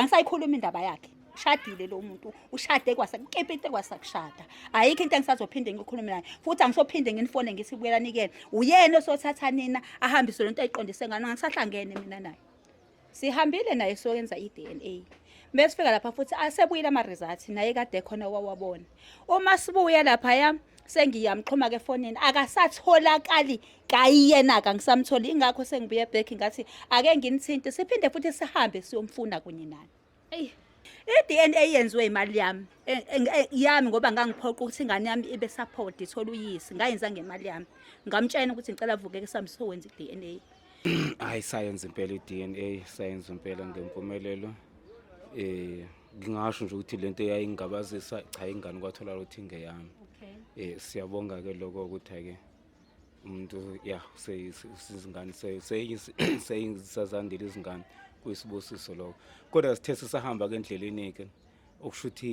Angisayikhuluma indaba yakhe. Ushadile lo muntu, ushade kwasakepite kwasakushada. Ayikho into engisazophinde ngikhulume naye. Futhi angisophinde nginifone ngithi buyela nikele. Uyena osothatha nina ahambise lento ayiqondise ngani angisahlangene mina naye. Sihambile naye soyenza i-DNA. Mesifika lapha futhi asebuyile ama-results naye kade khona wawabona. Uma sibuya laphaya sengiyamxhuma ke efonini akasatholakali kayiyena ka ngisamtholi ingakho sengibuye back ngathi ake nginithinte siphinde futhi sihambe siyomfuna kunye nani. Eyi. I-DNA yenziwe imali yami yami ngoba ngangiphoqa ukuthi ingane yami ibe support ithole uyise ngayenza ngemali yami ngamtshela ukuthi ngicela avukeke sihambe siyokwenza i-DNA. Hayi sayenza impela i-DNA sayenza impela ngempumelelo eh ngingasho nje ukuthi lento eyayingabazisa cha ingane kwathola ukuthi ingeyami eh siyabonga ke lokho ukuthi ake umuntu ya seyizingane seyisazandile izingane kuyisibusiso lokho kodwa sithe sisahamba ke endleleni ke okusho ukuthi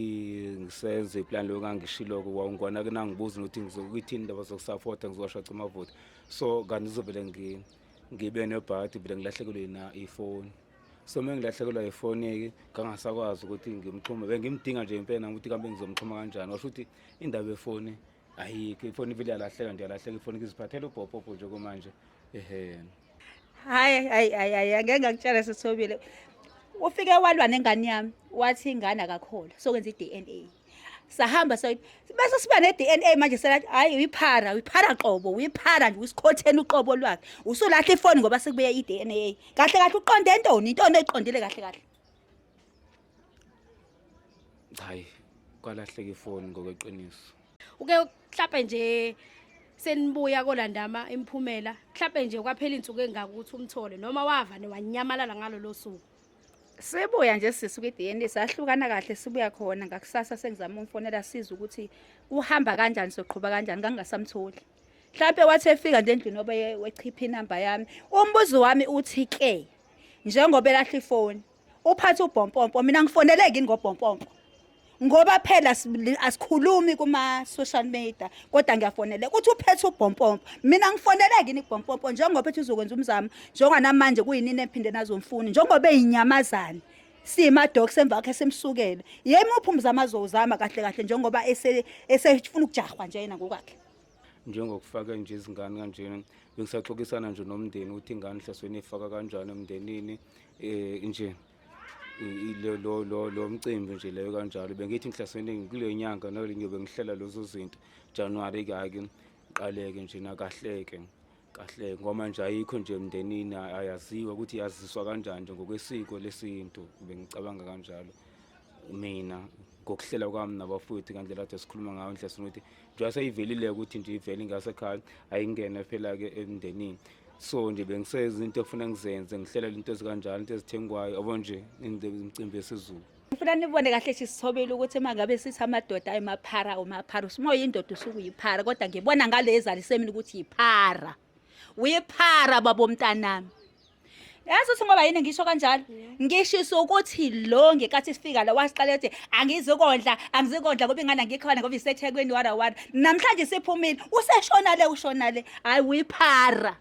ngisenze iplan leyo ngangishilo-ke wawungwana-ke nangibuza ukuthi ngizokuyithini indaba zokusafota ngizowashaca amavoti so kanti ngizovele ngibe nebhadi vele ngilahlekelwe yina ifoni so uma ngilahlekelwa ifoni-ke ngangasakwazi ukuthi ngimxhume bengimdinga nje impela ukuthi kambe ngizomxhuma kanjani washo ukuthi indaba yefoni ayikho ifoni ivele yalahleka nje yalahleka ifoni ngiziphathela ubhobhobho nje kumanje ehe Hayi hayi hayi hayi angeke ngakutshela sithobile. Ufike walwa nengane yami wathi ingane akakholwa sokwenza i-DNA. Sahamba so bese siba ne-DNA manje selathi hayi uyiphara uyiphara qobo uyiphara nje usikhotheni uqobo lwakhe. Usulahla ifoni ngoba sekubuye i-DNA. Kahle kahle uqonde ntoni intoni oyiqondile kahle kahle. Hayi kwalahleka ifoni ngokweqiniso. Uke mhlawumbe nje senibuya kolandama imiphumela mhlawumbe nje kwaphela insuku engaka ukuthi umthole noma wavane wanyamalala ngalolo suku. Sibuya nje sisi kwi-DNA sahlukana kahle sibuya khona ngakusasa sengizama umfonela siza ukuthi kuhamba kanjani soqhuba kanjani ngangingasamtholi. Mhlampe wathi efika nje endlini obe wechipha inamba yami. Umbuzo wami uthi ke njengoba elahla ifoni uphathe ubhompompo mina ngifoneleki ngobhompompo ngoba phela asikhulumi kuma social media kodwa ngiyafoneleka uthi uphethe ubhompompo mina ngifoneleki ni kubhompompo njengoba ethi uzokwenza umzamo njengoba namanje kuyinini ephinde nazomfuni njengoba eyinyamazane sima dogs emva kwakhe simsukele yemuphi umzamo azowuzama kahle kahle njengoba esefuna ukujahwa nje yena ngokwakhe Njengokufaka nje izingane kanjena bengisaxoxisana nje nomndeni ukuthi ingane hlasweni ifaka kanjani emndenini eh nje lo lo lo mcimbi nje leyo kanjalo bengithi ngihlasweni kule nyanga nale ngiyobe ngihlela lezo zinto January kake qaleke nje nakahleke kahle ngoba nje ayikho nje emndenini ayaziwa ukuthi yaziswa kanjani nje ngokwesiko lesintu bengicabanga kanjalo mina ngokuhlela kwami nabafowethu ngandlela kade sikhuluma ngayo indlela ukuthi njengoba seyivelile ukuthi nje ivele ingasekhaya ayingene phela-ke emndenini so nje bengiseza into efuna ngizenze ngihlela into ezikanjalo into ezithengwayo yabo nje imicimbi yesiZulu Ngifuna nibone kahle sisithobile ukuthi uma ngabe sithi amadoda ayemaphara umaphara usuma uyindoda usuke uyiphara kodwa ngibona ngale ezalise mina ukuthi yiphara uyiphara baba omntanami yazi ukuthi ngoba yini ngisho kanjalo ngishiso ukuthi lo ngenkathi sifika la wasiqala ethi angizukondla angizukondla ngoba ingane angikhona ngoba isethekwini wara wara namhlanje siphumile useshona le ushona le hayi uyiphara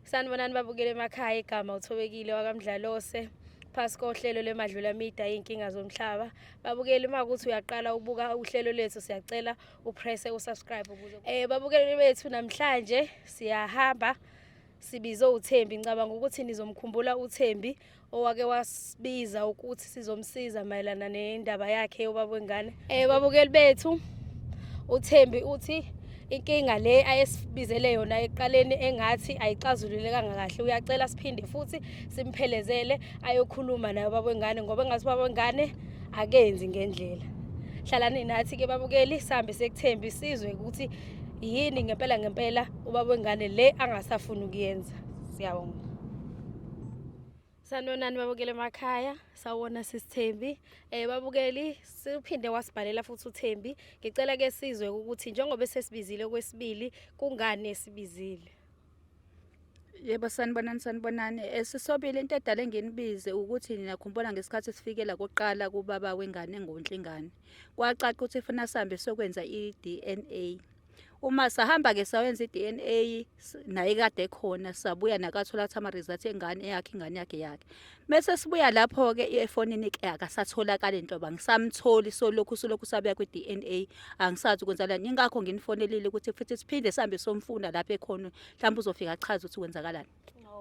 Sanibonani babukele emakhaya igama uThobekile wakamdlalose phasi kohlelo lwemadlula mida iy'nkinga zomhlaba babukeli uma kuthi uyaqala ubuka uhlelo lethu siyacela upresse usubscribe ukuze babukeli bethu namhlanje siyahamba sibize uThembi ngicabanga ukuthi nizomkhumbula uThembi owake wasibiza ukuthi sizomsiza mayelana nendaba yakhe yobaba wengane. Babukeli bethu uThembi uthi inkinga le ayesibizele yona ekuqaleni engathi ayixazululekanga kahle uyacela siphinde futhi simphelezele ayokhuluma naye ubaba wengane ngoba engathi ubaba wengane akenzi ngendlela. Hlalani nathi ke babukeli sihambe sekuthembi sizwe ukuthi yini ngempela ngempela ubaba wengane le angasafuni ukuyenza. Siyabonga. Sanibonani babukeli emakhaya, sawona sisithembi. Babukeli siphinde wasibhalela futhi uThembi. Ngicela ke sizwe ukuthi njengoba sesibizile kwesibili kungani esibizile. Yebo sanibonani sanibonani. Sisobile into edala enginibize ukuthi niyakhumbula ngesikhathi sifikela kokuqala kubaba wengane engonhlingane. Kwacaca ukuthi funa sihambe sokwenza i-DNA. Uma sahamba-ke sawenza i-DNA naye kade ekhona, sabuya nakathola ukuthi ama-results engane yakhe, ingane yakhe yakhe. Mese sibuya lapho-ke efonini-ke akasatholakali nhlobo, angisamtholi solokhu solokhu sabuya kwi-DNA, angisazi kwenzakalani. Yingakho nginifonelile ukuthi futhi siphinde sihambe somfuna lapho ekhona, mhlawumbe uzofika achaze ukuthi kwenzakalani.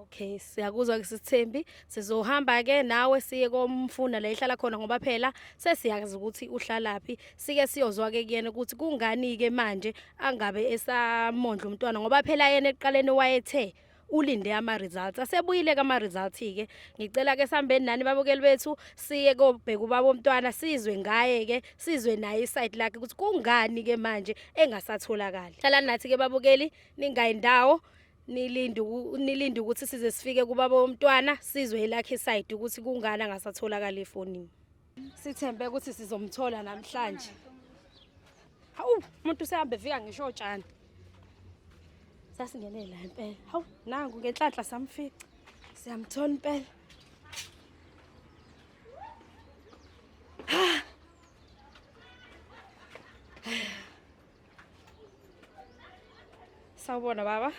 Okay, siyakuzwa ke sisithembi. Sizohamba ke nawe siye komfuna la ehlala khona ngoba phela sesiyazi ukuthi uhlalaphi. Sike siyozwa ke kuyena ukuthi kungani ke manje angabe esamondla umntwana ngoba phela yena ekuqaleni wayethe ulinde ama results. Asebuyile ke ama results ke. Ngicela ke sihambeni nani babukeli bethu siye kobheka ubaba omntwana sizwe ngaye ke sizwe naye iside lakhe ukuthi kungani ke manje engasatholakali. Hlalani nathi ke babukeli ningayi ndawo. Nilinde nilinde ukuthi size sifike kubaba womntwana sizwe elakhe iside ukuthi kungani angasatholakali efonini. Sithembe ukuthi sizomthola namhlanje. Hawu, umuntu usehambe efika ngisho otshani. Sasingene la impela. Hawu, nangu ngenhlanhla samfica. Siyamthola impela. Sawubona baba.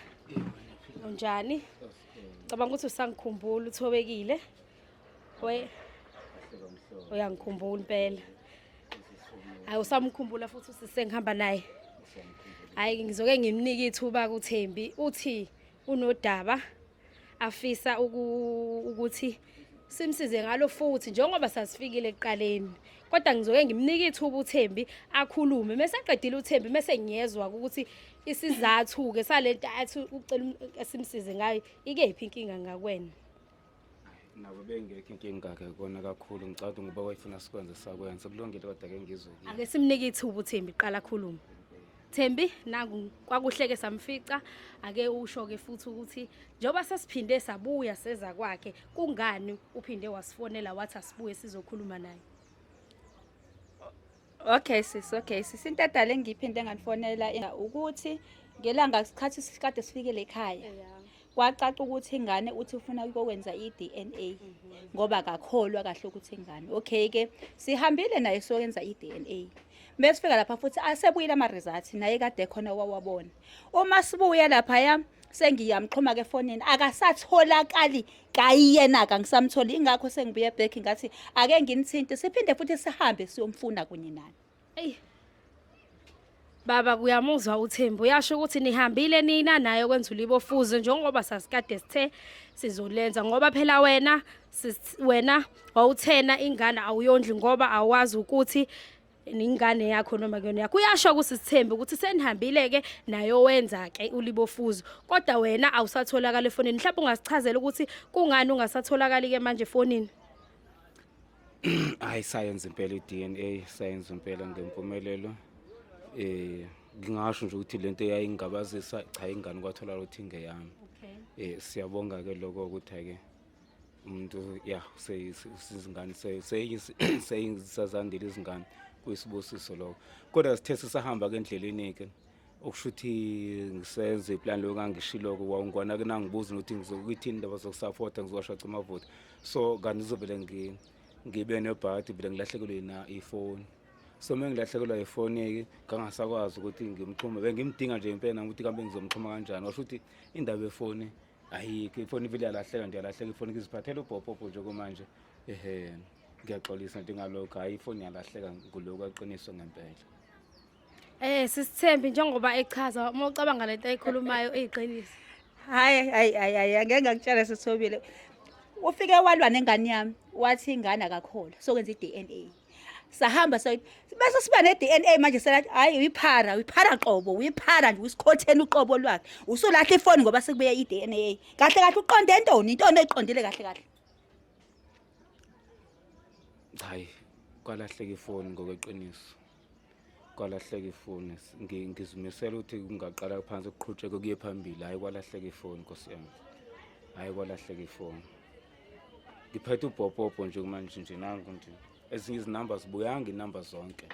Unjani? Cabanga ukuthi usangikhumbula uthobekile. We uyangikhumbula impela. Hayi usamkhumbula futhi usise ngihamba naye. Hayi ngizoke ngimnike ithuba kuThembi uthi unodaba afisa ukuthi simsize ngalo futhi njengoba sasifikile ekuqaleni kodwa ngizoke ngimnike ithuba uThembi akhulume mese eqedile uThembi mese ngiyezwa ukuthi isizathu-ke salento athi ucela simsize ngayo ikephi inkinga ngakwena. Nabo bengekho inkinga ke kona kakhulu ngicabanga ngoba wayefuna sikwenze sakwenza kulungile kodwa ke ngizwe Ake simnike ithuba uThembi qala akhulume. Thembi nangu kwakuhleke samfica ake usho ke futhi ukuthi njengoba sesiphinde sabuya seza kwakhe kungani uphinde wasifonela wathi asibuye sizokhuluma naye. Okay sis, okay sis. Into edala engiphinde nganifonela ukuthi ngelanga isikhathi sikade sifikele ekhaya. Kwacaca ukuthi ingane uthi ufuna ukwenza i-DNA ngoba akakholwa kahle ukuthi ingane. Okay ke sihambile naye sokwenza i-DNA. Mesifika lapha futhi asebuyile ama results naye kade khona wawabona. Uma sibuya lapha ya sengiyamxhuma ke efonini akasatholakali kayena kangisamtholi ingakho sengibuye back ngathi ake nginithinte siphinde futhi sihambe siyomfuna kunye nani. Eyi. Baba kuyamuzwa uThembi uyasho ukuthi nihambile nina naye kwenza ulibofuzo njengoba sasikade sithe sizolenza ngoba phela wena wena wawuthena ingane awuyondli ngoba awazi ukuthi ingane yakho noma kuyona yakho. Uyasho kusithembi ukuthi senihambile ke nayo wenza ke ulibofuzo kodwa wena awusatholakala efonini. Mhlawumbe ungasichazela ukuthi kungani ungasatholakali ke manje efonini. Hayi sayenza impela i-DNA sayenza impela ngempumelelo. Eh ngingasho nje ukuthi lento eyayingabazisa cha ingane kwatholakala ukuthi ingeyami. Okay. Eh siyabonga ke lokho ukuthi ke umuntu ya seyizingane seyisazandile izingane kuyisibusiso lokho. Kodwa sithe sisahamba ke endleleni ke okusho ukuthi ngisenze iplan leyo ngangishilo-ke wawungwana ke nangibuza ukuthi ngizokuyithini indaba zokusapota ngizowashaca amavoti so kanti ngizovele ngibe nebhadi vele ngilahlekelwe yina ifoni so uma ngilahlekelwa ifoni-ke ngangasakwazi ukuthi ngimxhume bengimdinga nje impela ukuthi kambe ngizomxhuma kanjani washo ukuthi indaba yefoni ayikho ifoni ivele yalahleka nje yalahleka ifoni ngiziphathela ubhobhobho nje kumanje ehe ngiyaxolisa nje ngalokho hhayi ifoni yalahleka ngulokhu aqiniso ngempela. Eh sisithembi njengoba echaza uma ucabanga lento ayikhulumayo eyiqiniso. Hayi hayi hayi hayi angeke ngakutshela sithobile. Ufike walwa nengane yami wathi ingane akakholwa sokwenza iDNA. Sahamba so bese siba neDNA manje selathi hayi uyiphara uyiphara qobo uyiphara nje usikhotheni uqobo lwakhe. Usulahla ifoni ngoba sekubuye iDNA. Kahle kahle uqonde ntoni intoni oyiqondile kahle kahle. Hayi kwalahleka ifoni ngokweqiniso. Kwalahleka ifoni ngizimisela ukuthi kungaqala phansi kuqhutsheke kuye phambili hhayi kwalahleka ifoni nkosi yami hhayi kwalahleka ifoni ngiphethe ubhobhobho nje kumanje nje nangu nje ezinye izinamba zibuyanga inamba zonke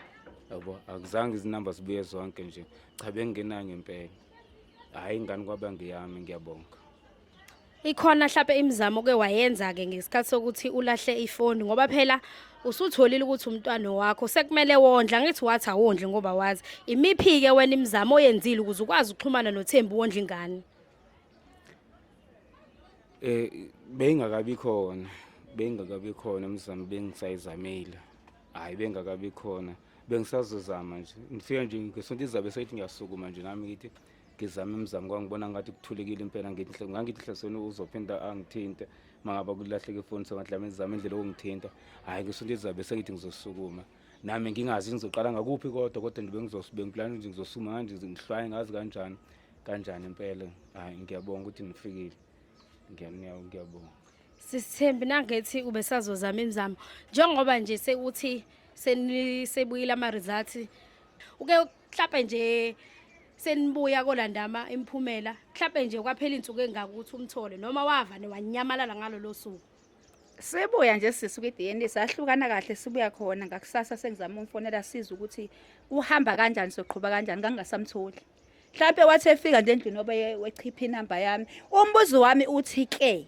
yabo akuzange izinamba zibuye zonke nje cha bengingenayo ngempela hhayi ingane kwaba ngeyami ngiyabonga. Ikhona mhlawumbe imizamo ke wayenza ke ngesikhathi sokuthi ulahle ifoni, ngoba phela usutholile ukuthi umntwana wakho sekumele wondla, ngithi wathi awondli ngoba wazi. Imiphi ke wena imizamo oyenzile ukuze ukwazi ukuxhumana noThembi wondla ingane? Bengakabi khona, bengakabi khona imizamo bengisayizamile. Hayi, bengakabi khona, bengisazozama nje. Ngifika nje ngesonto izabe seyithi ngiyasukuma nje nami ngithi ngizama imizamo, ngoba ngibona ngathi kuthulekile impela. Ngithi ngangithi hlaseni uzophinda angithinte mangaba kulahleka ifoni, sengadlama izama indlela yokungithinta. Hhayi, ngesonto izabe sengithi ngizosukuma nami, ngingazi ngizoqala ngakuphi, kodwa nje bengiplana nje ngizosukuma kanje, ngihlwaye ngazi kanjani kanjani impela. Hhayi, ngiyabonga ukuthi nifikile, ngiyabonga. Sisithembi, nangethi ubesazozama imizamo, njengoba nje sekuthi senisebuyile ama-results, uke mhlawumbe nje senibuya kolandama imiphumela, mhlawumbe nje kwaphela iy'nsuku engaka ukuthi umthole, noma wavane wanyamalala ngalolo suku? Sibuya nje sisi kwi-DNA, sahlukana kahle sibuya khona ngakusasa sengizama umfonela siza ukuthi kuhamba kanjani, soqhuba kanjani, ngangingasamtholi. Mhlampe wathi efika nje endlini obe wechipha inamba yami. Umbuzo wami uthi ke,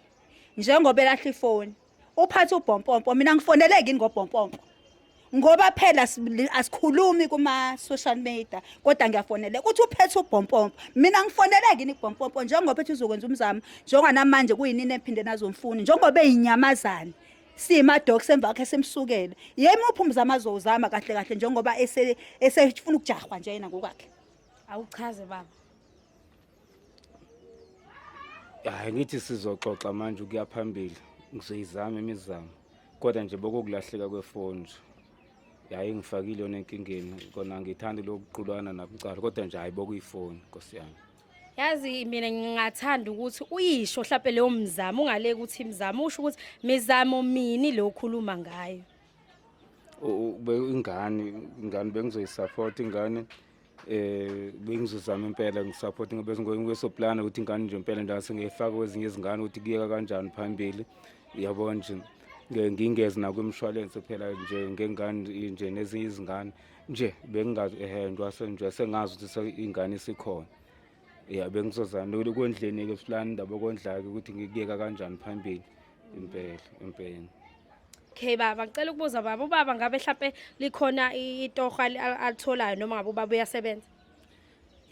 njengoba elahla ifoni, uphathe ubhompompo, mina ngifoneleke yini ngobhompompo? Ngoba phela asikhulumi kuma social media, kodwa ngiyafoneleka ukuthi uphethe ubhompompo, mina ngifoneleke yini kubhompompo? Njengoba ethi uzokwenza umzamo, njengoba namanje kuyinini ephinde nazomfuni, njengoba eyinyamazane siyima-dogs emva kwakhe simsukele, yemuphi umzamo azowuzama kahle kahle, njengoba esefuna ukujahwa nje yena ngokwakhe? Awuchaze, baba. Hayi, ngithi sizoxoxa manje ukuya phambili, ngizoyizama imizamo, kodwa nje bokukulahleka kwefoni nje yayi ngifakile yona enkingeni. Kona ngithanda lokuqulwana nakucala, kodwa nje hayi, bokuyifoni, nkosi yami. Yazi mina ngingathanda ukuthi uyisho mhlawumbe leyo mzamo, ungaleki ukuthi imizamo, usho ukuthi mizamo mini lo okhuluma ngayo. Ingane bengizoyisupport ingane, bengizozama impela ngisupport, ngoba ngisoplana ukuthi ingane nje impela nje sengiyifaka kwezinye izingane, ukuthi kuyeka kanjani phambili, yabo nje. Ngingezi nakwimshwalense phela nje ngengane nje nezinye izingane nje, bengingazi ehe nje sengazi ukuthi ingane isikhona. Ya, bengizozama kondleni-ke, plani indaba yokondla-ke, ukuthi ngikuyeka kanjani phambili impela impela. Okay baba, ngicela ukubuza baba, ubaba ngabe mhlambe likhona itoho alitholayo, noma ngabe ubaba uyasebenza?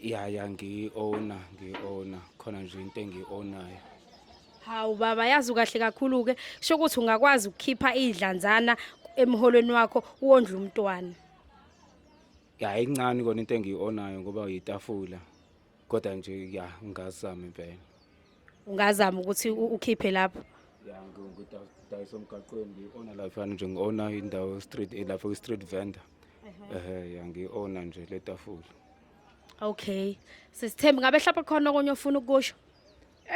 Ya, ngiyi-owner, ngiyi-owner khona nje into engiyi-ownayo. Hawu baba, yazi kahle kakhulu-ke, kusho ukuthi ungakwazi ukukhipha idlanzana emholweni wakho wondle umntwana. Ya, incane kona into engiyi-ownayo ngoba yitafula, kodwa nje ya, ngingazama impela. Ungazama ukuthi ukhiphe lapho. Ya, ngidayisa emgaqweni, ngiyi-owner laphana nje, ngi-owner indawo street, lapho kwi-street vendor. Ehe, ya, ngiyi-owner nje le tafula. Okay, sisithembi, ngabe mhlawumbe khona okunye ofuna ukusho?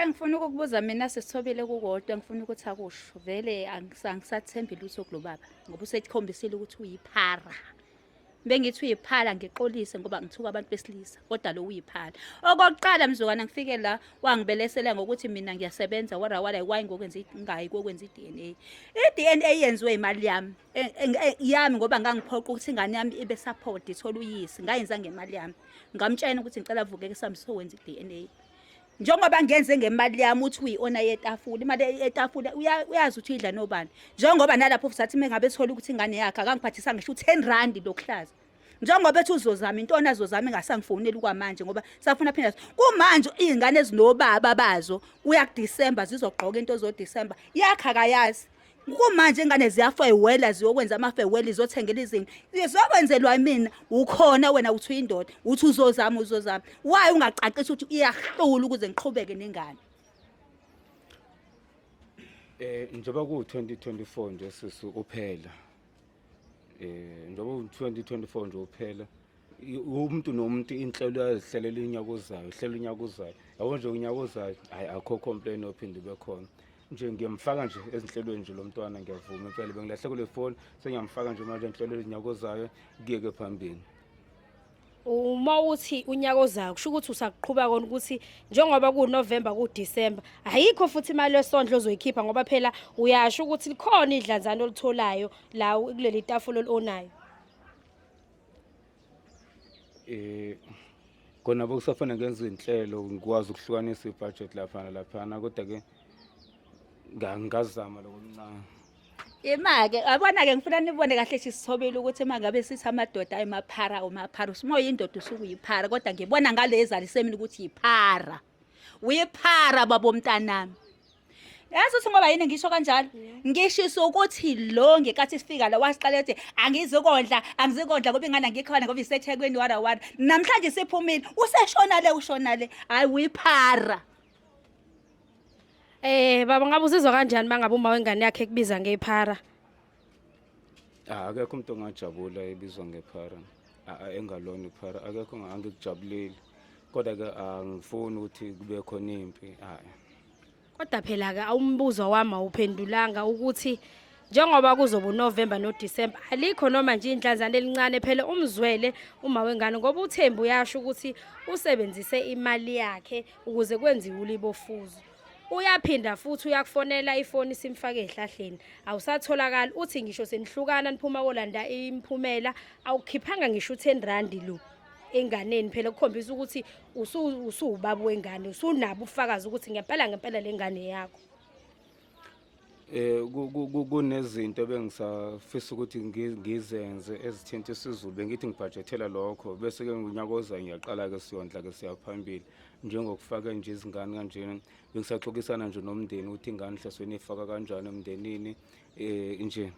Engifuna ukukubuza mina, sisithobile, kukodwa ngifuna ukuthi akusho. Vele angisathembi lutho kulo baba, ngoba usekhombisile ukuthi uyiphara. Bengithi uyiphala, ngixolise ngoba ngithuka abantu besilisa, kodwa lo uyiphala. Okokuqala mzukwana ngifike la, wangibelesela ngokuthi mina ngiyasebenza wara wara, why ngokwenza ngingayi kokwenza i-DNA? I-DNA yenziwe imali yami, yami, ngoba ngangiphoqa ukuthi ingane yami ibe support, ithole uyise, ngayenza ngemali yami. Ngamtshela ukuthi ngicela avukeke sami sokwenza i-DNA. Njengoba ngenze ngemali yami, uthi uyi-owner yetafula, imali yetafula uyazi ukuthi uyidla nobani. Njengoba nalapho futhi athi mengabe ethola ukuthi ingane yakhe, akangiphathisa ngisho u-10 rand lokuhlaza. Njengoba ethi uzozama intona, azozama ingasangifoneli kwamanje, ngoba safuna phinda kumanje iy'ngane ezinobaba bazo kuya kuDisemba zizogqoka into zoDisemba, yakhe akayazi. Kumanje ingane ziyafewela, ziyokwenza amafewela, zizothengela izinto, zizokwenzelwa mina. Ukhona wena uthi uyindoda, uthi uzozama, uzozama. Why ungacacisi ukuthi iyahlula ukuze ngiqhubeke nengane? Njengoba ku-2024 nje sisu uphela, njengoba u-2024 nje uphela, umuntu nomuntu inhlelo uyazihlelela unyaka ozayo, uhlela unyaka ozayo, yabo nje. Unyaka ozayo hayi, akho complain ophinde ube khona nje. Ngiyamfaka nje ezinhlelweni nje lo mntwana, ngiyavuma impela bengilahle kule foni, sengiyamfaka nje manje enhlelweni unyaka ozayo, kuyeke phambili. Uma uthi unyaka ozayo, kusho ukuthi usaqhuba kona ukuthi njengoba kuNovember kuDisemba, ayikho futhi imali yesondlo ozoyikhipha, ngoba phela uyasho ukuthi likhona idlanzana olitholayo la kuleli tafula olonayo. Kona bokusafanele ngenza inhlelo, ngikwazi ukuhlukanisa ibudget lapha nalaphana, kodwa ke Ngazama lokuncane. Ima-ke yabona-ke ngifuna nibone kahle sisithobile ukuthi uma ngabe sithi amadoda ayimaphara umaphara uma uyindoda usuke uyiphara kodwa ngibona ngale zalisemini ukuthi yiphara uyiphara babomntanami yazi ukuthi ngoba yini ngisho kanjalo ngishiso ukuthi lo ngenkathi sifika la wasiqala ethi angizukondla angizukondla ngoba ingane angikhona ngoba isethekwini wara wara namhlanje siphumile useshona le ushona le hayi uyiphara. Baba ngabe uzizwa kanjani mangabe uma wengane yakhe ekubiza ngephara? Ah, akekho umuntu ongajabula ebizwa ngephara. Ah, engalona iphara akekho angikujabuleli. Kodwa ke angifuni ukuthi kube khona impi. Hayi. Kodwa phela ke awumbuzo wami awuphendulanga ukuthi njengoba kuzoba uNovember noDecember alikho noma nje inhlanzana elincane phela umzwele uma wengane ngoba uThembi uyasho ukuthi usebenzise imali yakhe ukuze kwenziwe ulibofuzo. Uyaphinda futhi uyakufonela ifoni simfake ehlahleni awusatholakali uthi ngisho senihlukana niphuma kolanda imiphumela awukhiphanga ngisho u10 rand lo enganeni phela kukhombisa ukuthi usuwubaba wengane usunabo ubufakazi ukuthi ngempela ngempela lengane yakho. Kunezinto ebengisafisa ukuthi ngizenze ezithinta isiZulu bengithi ngibhajethela lokho bese ke ngonyaka ozayo ngiyaqala ke siyondla ke siya phambili njengokufaka nje izingane kanjena bengisaxoxisana nje nomndeni ukuthi ingane hlasweni ifaka kanjani emndenini nje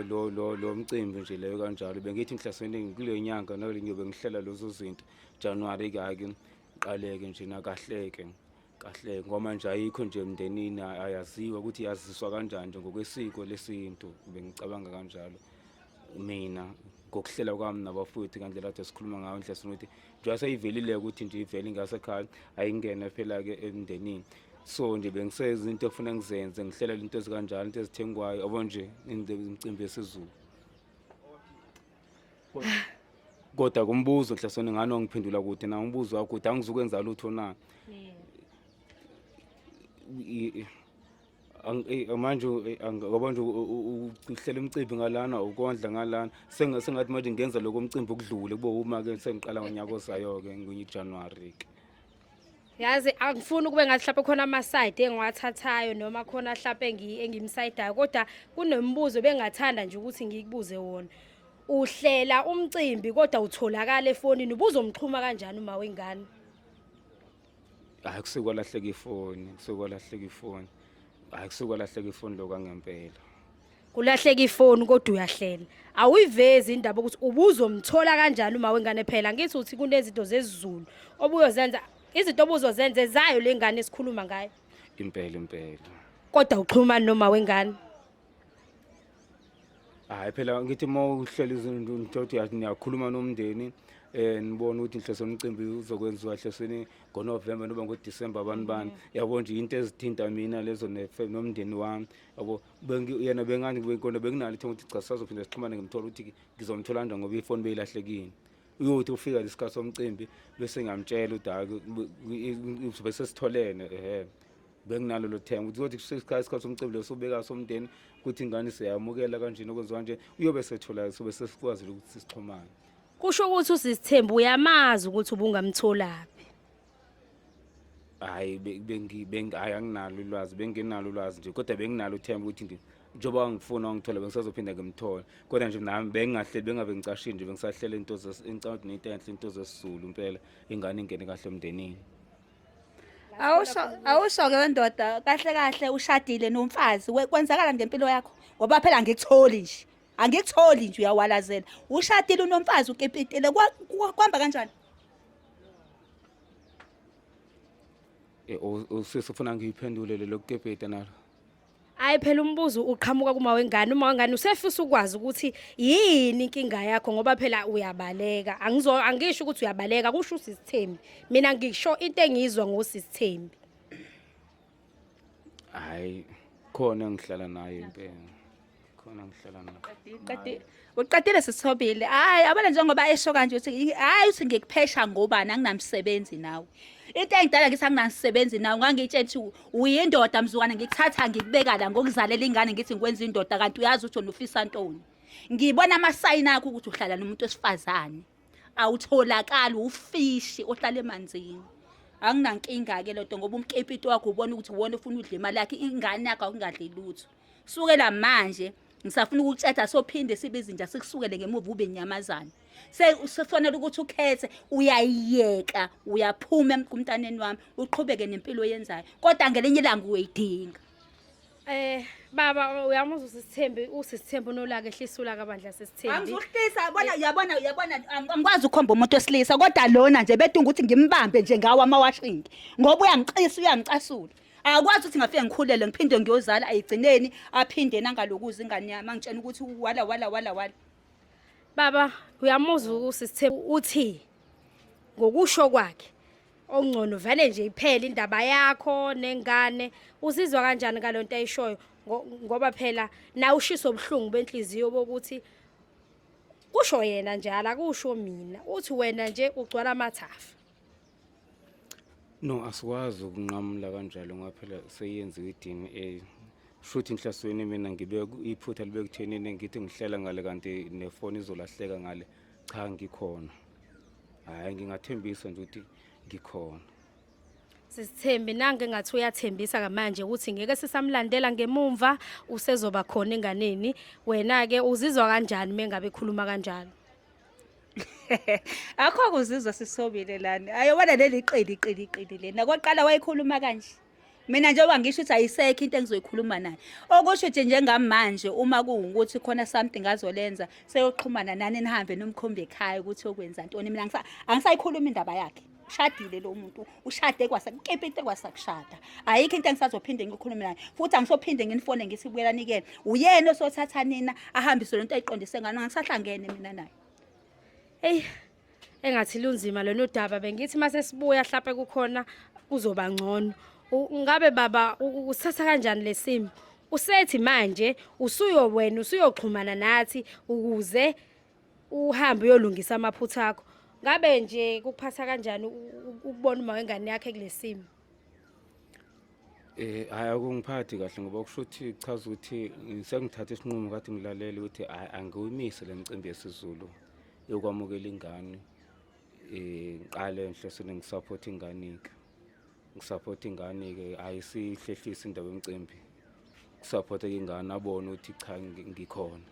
lo lo lo mcimbi nje leyo kanjalo bengithi ngihlasweni kule nyanga nale ngiyobe ngihlela lezo zinto January kake qaleke nje nakahleke kahle ngoba nje ayikho nje emndenini ayaziwa ukuthi yaziswa kanjani nje ngokwesiko lesintu bengicabanga kanjalo mina ngokuhlela kwami nabafowethu ngandlela kade sikhuluma ngayo ndlela ukuthi njengoba seyivelile ukuthi nje ivele ingasekhaya ayingene phela-ke emndenini so nje bengiseza into efuna ngizenze ngihlela into ezikanjalo into ezithengwayo yabo nje imicimbi yesiZulu. Kodwa kumbuzo Hlasoni ngani wangiphendula kude na umbuzo wakho ukuthi angizukwenza lutho na manje ngoba nje uhlela umcimbi ngalana ukondla ngalana sengathi manje ngenza lokho umcimbi ukudlule kube uma-ke sengiqala ngonyaka ozayo-ke ngonye-January-ke. Yazi angifuni ukube ngathi mhlawumbe khona ama-side engiwathathayo noma khona mhlawumbe engimsayidayo kodwa kunombuzo bengathanda nje ukuthi ngikubuze wona. Uhlela umcimbi kodwa utholakala efonini ubuzomxhuma kanjani uma wengane? Hayi kusuke kwalahleka ifoni, kusuke kwalahleka ifoni. Hayi kusuke kwalahleka ifoni lokwangempela. Kulahleka ifoni kodwa uyahlela. Awuyivezi indaba ukuthi ubuzomthola kanjani uma wengane phela ngithi uthi kunezinto zesiZulu obuyozenza izinto obuzozenza zayo lengane esikhuluma ngayo. Impela impela. Kodwa uxhumana noma wengane. Hayi phela ngithi uma uhlela izinto ukuthi yazi niyakhuluma nomndeni nibone ukuthi inhloso yomcimbi uzokwenziwa hlosweni ngoNovember noma ngoDisemba abantu bani yabo nje into ezithinta mina lezo nomndeni wami yabo yena bengani kona benginalo ithemba ukuthi cha sazophinda sixhumane ngimthola ukuthi ngizomthola kanjani ngoba ifoni beyilahlekile uyothi ufika lesikhathi somcimbi bese ngiyamtshela ukuthi hayi bese sitholene ehe benginalo lo themba ukuthi kothi kusesikhathi isikhathi somcimbi leso ubeka somndeni ukuthi ingane siyamukela kanjena okwenziwa kanje uyobe sethola sobe sesikwazile ukuthi sixhumane. Kusho ukuthi usisithembu uyamazi ukuthi ubungamtholaphi. Hayi bengi bengi hayi anginalo ulwazi benginalo ulwazi nje kodwa benginalo uthemba ukuthi nje njengoba ngifuna wangithola bengisazophinda ngimthole kodwa nje nami bengingahleli bengabe ngicashile nje bengisahlela into ngicabanga ukuthi nento enhle into zesiZulu impela ingane ingene kahle emndenini. Awusho awusho ke wendoda kahle kahle ushadile nomfazi kwenzakala ngempilo yakho ngoba phela angikutholi nje angikutholi nje uyawalazela ushadile unomfazi ukipitile kuhamba kanjani? Usisi ufuna ngiyiphendule lelo kukipita nalo. Hayi phela umbuzo uqhamuka kuma wengane uma wengane usefisa ukwazi ukuthi yini inkinga yakho ngoba phela uyabaleka angizo angisho ukuthi uyabaleka kusho usisithembi mina ngisho into engizwa ngosisithembi. Hayi khona engihlala naye impela khona ngihlala naye. Qede uqedile sisithobile. Hayi abona njengoba esho kanje uthi hayi uthi ngikuphesha ngobani anginamsebenzi nawe. Into engidala ngithi anginamsebenzi nawe ngangitshela ukuthi uyindoda mzukwane ngikuthatha ngikubeka la ngokuzalela ingane ngithi ngikwenza indoda kanti uyazi ukuthi wena ufisa ntoni. Ngibona amasayini akho ukuthi uhlala nomuntu wesifazane. Awutholakali ufishi ohlala emanzini. Anginankinga-ke lento ngoba umkipito wakho ubona ukuthi uwona ufuna udla imali yakhe, ingane yakho akungadli lutho. Sukela manje ngisafuna ukukutshela sophinde sibe izinja sikusukele ngemuva ube inyamazane. Sekufanele ukuthi ukhethe uyayiyeka uyaphuma emntaneni wami uqhubeke nempilo oyenzayo kodwa ngelinye ilanga uyoyidinga. Baba uyamuzwa usisithembi usisithembi unolaka ehlisa ulaka bandla sisithembi. Angizuhlisa yabona yabona yabona angikwazi ukukhomba umuntu wesilisa kodwa lona nje bedunga ukuthi ngimbambe nje ngawo amawashingi ngoba uyangicisa uyangicasula. Akwazi ukuthi ngafike ngikhulele ngiphinde ngiyozala ayigcineni aphinde nangalokuza ingane yami angitshena ukuthi wala wala wala wala. Baba uyamuzwa usisithembi uthi ngokusho kwakhe okungcono vele nje iphele indaba yakho nengane uzizwa kanjani ngalonto ayishoyo ngoba phela nawe ushiswa ubuhlungu benhliziyo bokuthi kusho yena njalo akusho mina uthi wena nje ugcwala amathafa. No, asikwazi ukunqamula kanjalo ngoba phela seyenziwe i-DNA. Shuthi inhlasweni mina ngibe iphutha libe kuthenini ngithi ngihlela ngale kanti nefoni izolahleka ngale. Cha ngikhona. Hhayi ngingathembisa nje ukuthi ngikhona. Sisithembi nange ngathi uyathembisa kamanje ukuthi ngeke sisamlandela ngemumva usezoba khona enganeni wena ke uzizwa kanjani mengabe ekhuluma kanjalo? Akho kuzizwa sisobile lana. Ayobona leli qili qili qili lena. Koqala wayekhuluma kanje. Mina njengoba ngisho ukuthi ayisekho into engizoyikhuluma naye. Okusho ukuthi njengamanje uma kuwukuthi khona something azolenza seyoxhumana nani nihambe nomkhombi ekhaya ukuthi okwenza ntoni. Mina angisayikhuluma indaba yakhe. Ushadile lo muntu, ushade kwasakukipite kwasakushada. Ayikho into engisazophinde ngikhulume naye. Futhi angisophinde nginifone ngithi buyela nikele. Uyena osothatha nina ahambise lento ayiqondise ngani angisahlangene mina naye. Hey engathi lunzima lona udaba bengithi mase sibuya hlape kukhona kuzoba ngcono. Ngabe baba usithatha kanjani lesimo? Usethi manje usuyo wena usuyoxhumana nathi ukuze uhambe uyolungisa amaphutha akho. Ngabe nje kukuphatha kanjani ukubona uma wengane yakhe kulesimo? Hayi akungiphathi kahle ngoba kusho ukuthi chaza ukuthi sengithatha isinqumo kade ngilalele ukuthi hayi angiwumise le micimbi yesiZulu yokwamukela ingane. Ngiqale ngihlosile ngisupport ingane-ke. Ngisupport ingane-ke ayisihlehlisi indaba yomcimbi. Kusupport ingane abone ukuthi cha ngikhona.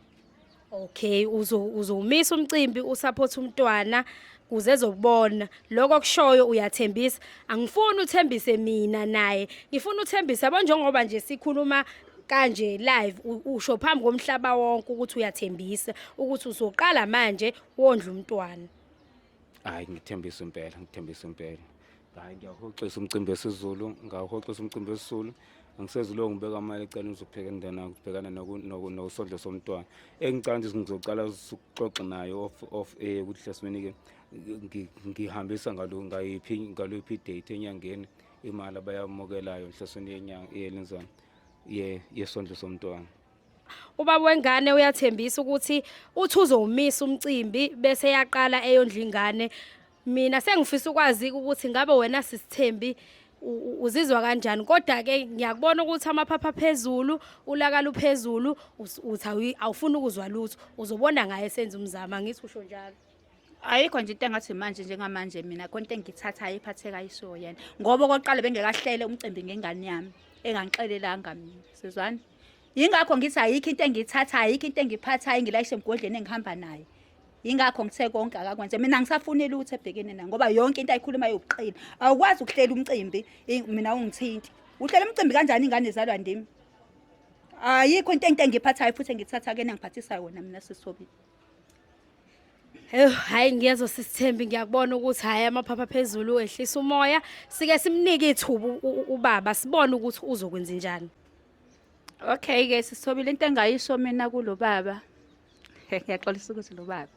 Okay, uzowumisa umcimbi usupport umntwana kuze ezobona lokho kushoyo uyathembisa. Angifuni uthembise mina naye, ngifuna uthembise yabo njengoba nje sikhuluma kanje live usho phambi komhlaba wonke ukuthi uyathembisa ukuthi uzoqala manje wondla umntwana. Hayi ngithembisa impela, ngithembisa impela. Hayi ngiyahoxisa umcimbi wesiZulu, ngawuhoxisa umcimbi wesiZulu. Angisezulo ngibeka imali ecaleni ngizopheka indana ukubhekana nosondlo somntwana. Engicabanga ukuthi ngizocala ukuxoxa naye off air ukuthi hlasimeni ke ngihambisa ngalo ngayiphi ngaluphi date enyangeni imali abayamukelayo nhlasweni yenyanga yelenzana ye yesondlo somntwana. Ubaba wengane uyathembisa ukuthi uthi uzowumisa umcimbi bese yaqala eyondla ingane. Mina sengifisa ukwazi ukuthi ngabe wena sisithembi uzizwa kanjani kodwa ke ngiyakubona ukuthi amaphapha phezulu ulaka luphezulu uthi awufuni ukuzwa lutho uzobona ngaye senza umzamo angithi usho njalo. Ayikho nje into engathi manje njengamanje mina khona into engithathayo iphatheka isho yena ngoba okokuqala bengekahlele umcimbi ngengane yami engangixelelanga mina sizwana yingakho ngithi ayikho into engiyithathayo ayikho into engiphathayo engilayishe emgodleni engihamba nayo yingakho ngithe konke akakwenze mina angisafuni lutho ebhekene nayo ngoba yonke into ayikhulumayo ubuqili awukwazi ukuhlela umcimbi mina ungithinti uhlela umcimbi kanjani ingane izalwa ndimi ayikho into into engiphathayo futhi engithatha kena ngiphathisa yona mina sisobile. Hey, hayi ngiyezwa sisithembi ngiyakubona ukuthi hayi amaphapha phezulu ehlisa umoya sike simnike ithuba ubaba sibone ukuthi uzokwenza njani. Okay ke sithobile into engayisho mina kulo baba. Ngiyaxolisa ukuthi lo baba.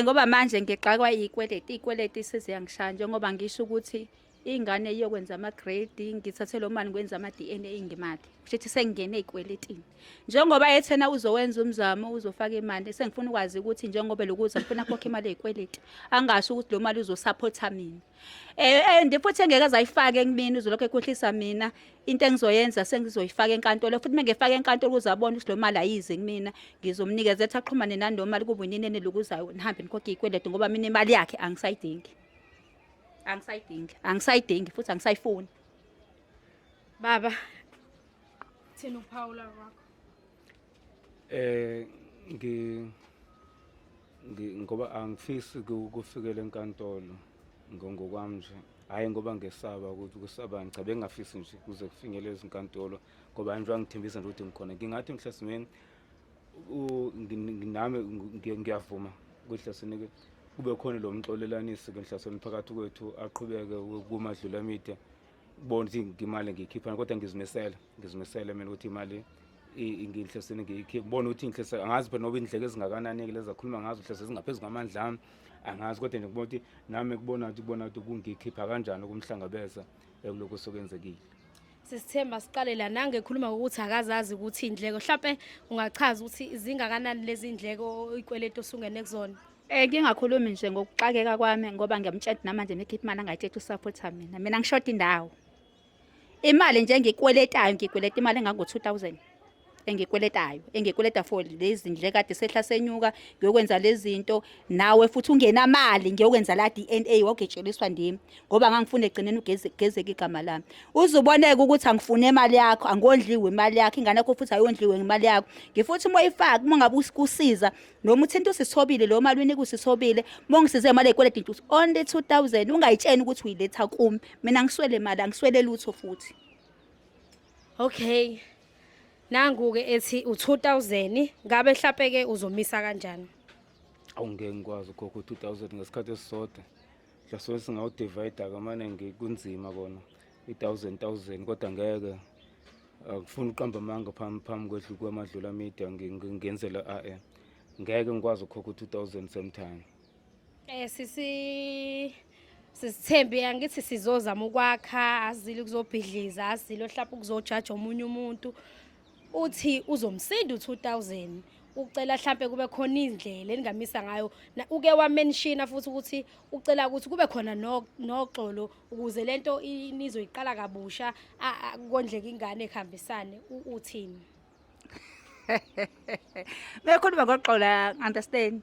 Ngoba manje ngixakwa izikweleti, izikweleti seziyangishaya njengoba ngisho ukuthi ingane iyokwenza ama-grade ngithathe lo mali ngwenza ama-DNA ngimali kusho ukuthi sengingene ey'kweletini njengoba ethena uzowenza umzamo uzofaka imali sengifuna ukwazi ukuthi njengoba lokuza ngifuna akhokhe imali ey'kweleti angasho ukuthi lo mali uzosaphotha mina and futhi engeke azayifake kumina uzolokhu ekhohlisa mina into engizoyenza sengizoyifaka enkantolo futhi mengefaka enkantolo ukuze abone ukuthi lo mali ayizi kumina ngizomnikeza ethi axhumane nani lo mali kube inini enilukuzayo nihambe nikhokhe iy'kweletu ngoba mina imali yakhe angisayidingi. Angisayidingi, angisayidingi futhi angisayifuni. Baba, thina uphawula kwakho. Eh ngi ngoba angifisi kufikela enkantolo ngokwami nje, hhayi ngoba ngesaba ukuthi kusabani, cha bengingafisi nje kuze kufinyelele ezinkantolo ngoba nje wangithembisa nje ukuthi ngikhona. Ngingathi mhlasimeni nami ngiyavuma ukuthi hlasimeni kube khona lo mxolelanisi-ke mhlasimeni phakathi kwethu, aqhubeke kumadlulamide, kubona ukuthi imali ngiyikhiphani, kodwa ngizimisele, ngizimisele mina ukuthi imali ngihlosene ngiyikhiphe, ngibone ukuthi ngihlose, angazi phela noba indleko ezingakanani-ke lezi akhuluma ngazo hlose zingaphezu kwamandla ami, angazi, kodwa nje ngibona ukuthi nami kubona ukuthi kubona ukuthi kungikhipha kanjani ukumhlangabeza kulokhu osekwenzekile. Sisithemba siqale la nange ekhuluma ngokuthi akazazi ukuthi indleko, mhlawumbe ungachaza ukuthi zingakanani lezi ndleko ikweletu osungene kuzona? Ngingakhulumi nje ngokuxakeka kwami ngoba ngiyamtshela namanje ngikhipha imali angayitshela usupporta mina. Mina ngishoda indawo. Imali nje engikweletayo, ngikweleta imali engango-2000 engikweletayo, engikweleta for lezi ndleko kade sehla senyuka, ngiyokwenza lezi zinto, nawe futhi ungenamali ngiyokwenza la DNA wagetsheliswa ndimi ngoba ngangifuna egcineni ugezeke igama lami. Uzuboneke ukuthi angifune imali yakho, angondliwe imali yakho, ingane yakho futhi ayondliwe ngemali yakho. Ngifuthi uma uyifaka, uma ngabe usikusiza noma uthinta usithobile lo mali unika usithobile, uma ungisize imali eyikweleta into only 2000 ungayitsheni ukuthi uyiletha kumi. Mina ngiswele imali, angiswele lutho futhi. Okay. Nangu-ke ethi u-2000 ngabe mhlampe ke uzomisa kanjani? Awungeke ngikwazi ukhokha u-2000 ngesikhathi esisodwa. Mhlawumbe singawudivide-ke mane kunzima kona i-thousand thousand, kodwa ngeke akufuni uqamba amanga phambi kwedlu kwamadlula media ngenzela ae ngeke ngikwazi ukukhokha u-2000 same time. Sisi Sisithembi angithi sizozama ukwakha, azile ukuzobhidliza, azile mhlawumbe ukuzojaja omunye umuntu. Uthi uzomsinda u-2000, ucela mhlambe kube khona indlela eningamisa ngayo. Uke wamenshina futhi ukuthi ucela ukuthi kube khona noxolo ukuze lento nizoyiqala kabusha, kondleke ingane ekuhambisane. Uthini? Bekhuluma ngoxolo, understand.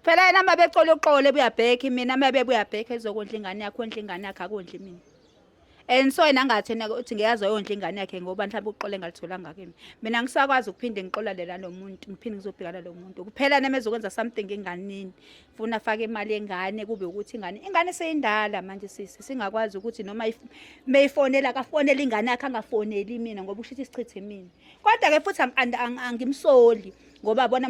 Phela yena uma becola uxolo ebuya back, mina uma bebuya back ezokondla ingane yakhe, ondla ingane yakhe, akondli mina. And so yena angathi yena uthi ngiyazi oyondla ingane yakhe ngoba mhlawumbe uxolo engalitholanga kimi. Mina ngisakwazi ukuphinde ngixolale la nomuntu, ngiphinde ngizobhekana lo muntu. Kuphela noma ezokwenza something enganini, funa afake imali yengane kube ukuthi ingane seyindala manje sisi, singakwazi ukuthi noma meyifonela akafonele ingane yakhe angafoneli mina ngoba usho ukuthi sichithe mina. Kodwa ke futhi angimsoli ngoba bona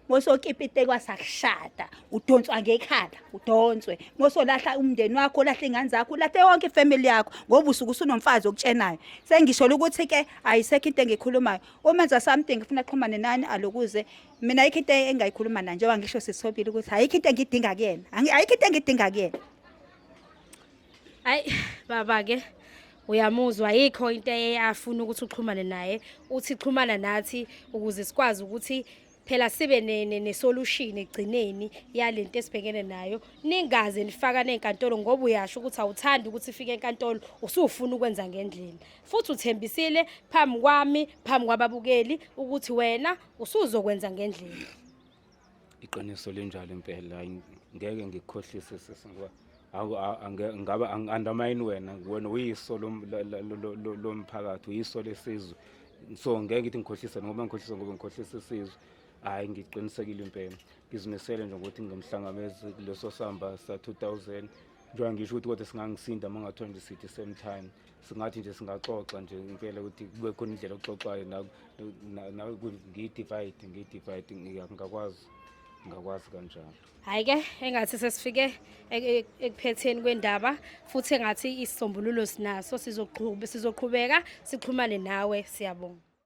mosokipite kwasakushada udonswa ngekhala, udonswe mosolahla umndeni wakho, ulahla ingane zakho, ulahle yonke ifamily yakho ngoba usuke usunomfazi okutshenayo. Sengisho ukuthi ke ayisekho into engikhulumayo. Uma enza something ufuna axhumane nani alokuze, mina ayikho into engayikhuluma naye njengoba ngisho sisithobile ukuthi ayikho into engidinga kuyena, ayikho into engidinga kuyena. Hayi baba ke uyamuzwa, ayikho into afuna ukuthi uxhumane naye, uthi xhumana nathi ukuze sikwazi ukuthi phela sibe ne-solution ekugcineni yalento esibhekene nayo. Ningaze nifaka nenkantolo ngoba uyasho ukuthi awuthandi ukuthi ifike enkantolo, usufuna ukwenza ngendlela. Futhi uthembisile phambi kwami, phambi kwababukeli ukuthi wena usuzokwenza ngendlela. Iqiniso linjalo impela, ngeke ngikukhohlise sisi ngoba ngaba angi-undermine wena, wena uyiso lomphakathi, uyiso lesizwe. So ngeke ngithi ngikhohlise ngoba ngikhohlise ngoba ngikhohlisa isizwe. Hhayi, ngiqinisekile impela, ngizimisele nje ngokuthi ngimhlangabeze kuleso samba sa-2000. Njengoba ngisho ukuthi kodwa singangisinda uma ngathiwa nje sithi same time, singathi nje singaxoxa nje impela ukuthi kube khona indlela oxoxayo ngiyi-divide, ngiyi-divide, ngingakwazi kanjalo. Hhayi ke engathi sesifike ekuphetheni kwendaba, futhi engathi isisombululo sinaso, sizoqhubeka sixhumane nawe. Siyabonga.